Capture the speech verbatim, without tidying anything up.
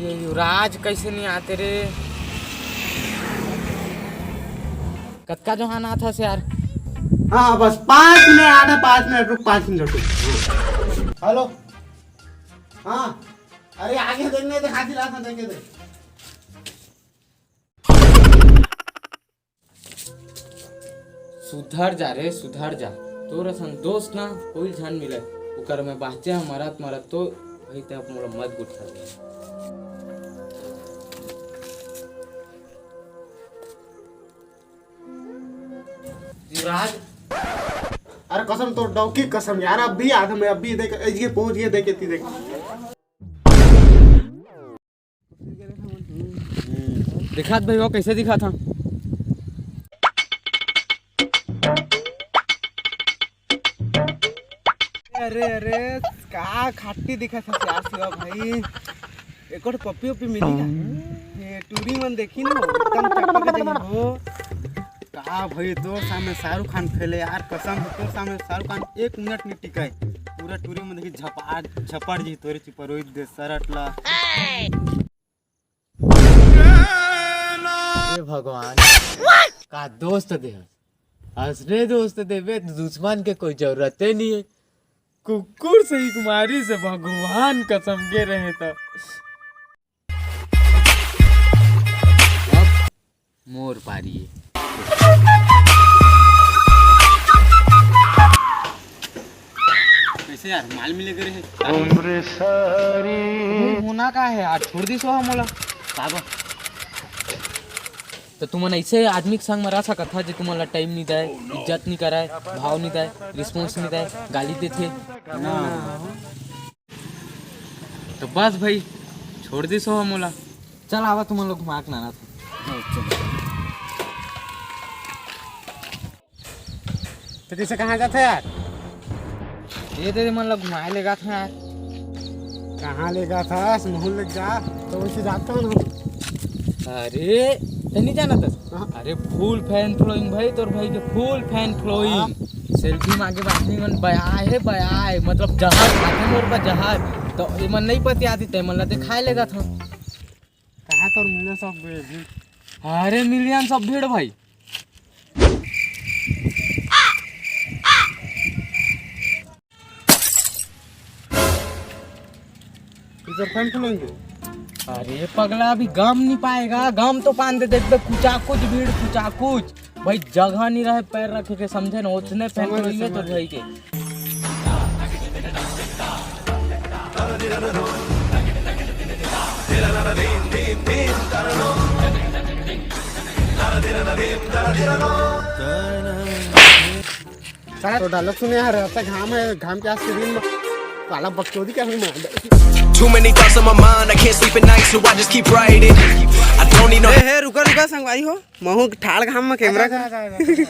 ये युवराज कैसे नहीं आते रे? कतका जोहान आत हस यार? हाँ, बस पाँच मिनट, आधा पाँच मिनट रुक, पाँच मिनट रुक। हेलो, हाँ, अरे आगे देखने दे, हाथी लात देखे दे। सुधर जा रे, सुधर जा। तोर असन दोस्त ना कोई झन मिले। ओकर मैं बाचे ह मरत मरत तो भाई, ते अब मोला मत गुठा दे। युवराज, अरे कसम तोर डौकी कसम यार, अभी आधा मैं अभी देख, एजगे पहुंच गए, देखे ती देख। दिखात भाई, वो कैसे दिखात हा? अरे, अरे, का खाटी दिखात हा यार शिवा भाई। एको ठो पप्पी उप्पी मिली का? ये टूरी मन देखी ना, एकदम चटक देही हो। का भाई, तोर सामने शाहरुख खान फेले यार, कसम से तोर सामने शाहरुख खान एक मिनट नहीं टिकाए। पूरा टूरी मन देखी झपा झपड़ जी तोरे चिपरोई दे सरट ला। हे भगवान, का दोस्त दे हस? असने दोस्त देबे त दुश्मन के कोई जरूरते नहीं है। कुकुर से एक मारी से भगवान कसम के रहे त। अब मोर पारी है। कैसे यार, माल मिले करे है? अबे होना का है यार, छोड़ दी सो हम मोला। बाबा, तो तुमन ऐसे आदमी के संग में रह सकत हा, जे तुमन ला टाइम नहीं दे, इज्जत नहीं करे, भाव नहीं दे, रिस्पॉन्स नहीं दे, गाली देथे। तो बस भाई, छोड़ दी सो हम मोला। चल आवा, तुमन लोग घुमा के लाना था। तो कैसे कहाँ जाता यार? ये तेरे मन ला घुमाए लेगा था यार। कहाँ लेगा था? महूल ले जा, तो वैसे जाता हूँ। अरे, ते नहीं जाना था? हाँ। अरे, फुल फैन फॉलोइंग भाई, तोर भाई के फुल फैन फॉलोइंग। सेल्फी मांगे बात नहीं, मन बया है, बया है, मतलब जहाज खाते मोर बा जहाज। तो ये मन नहीं पति आती, ते मन ला दिखाए लेगा था। कहाँ तोर मिले सब भीड़? अरे, मिलियन सब भीड़ भाई। इधर फैन फॉलोइंग है। अरे पगला, अभी गम नहीं पाएगा, गम तो पान दे, देखबे कुचाकुच भीड़, कुचाकुच। भाई, जगह नहीं रहे पैर रखे के, समझे ना, उतने फैन समझ गए, फॉलोइंग है तो समझ गए। भाई के। साला तो डायलॉग सुने यार, अच्छा घाम है, घाम के आज के दिन में साला बकचोदी क्या हुई मार दे। Too many thoughts on my mind, I can't sleep at night, so I just keep writing. I don't need no हे, हे, रुका, रुका, संगवारी हो, महू ठाड़ घाम में कैमरा अच्छा, अच्छा, अच्छा, अच्छा।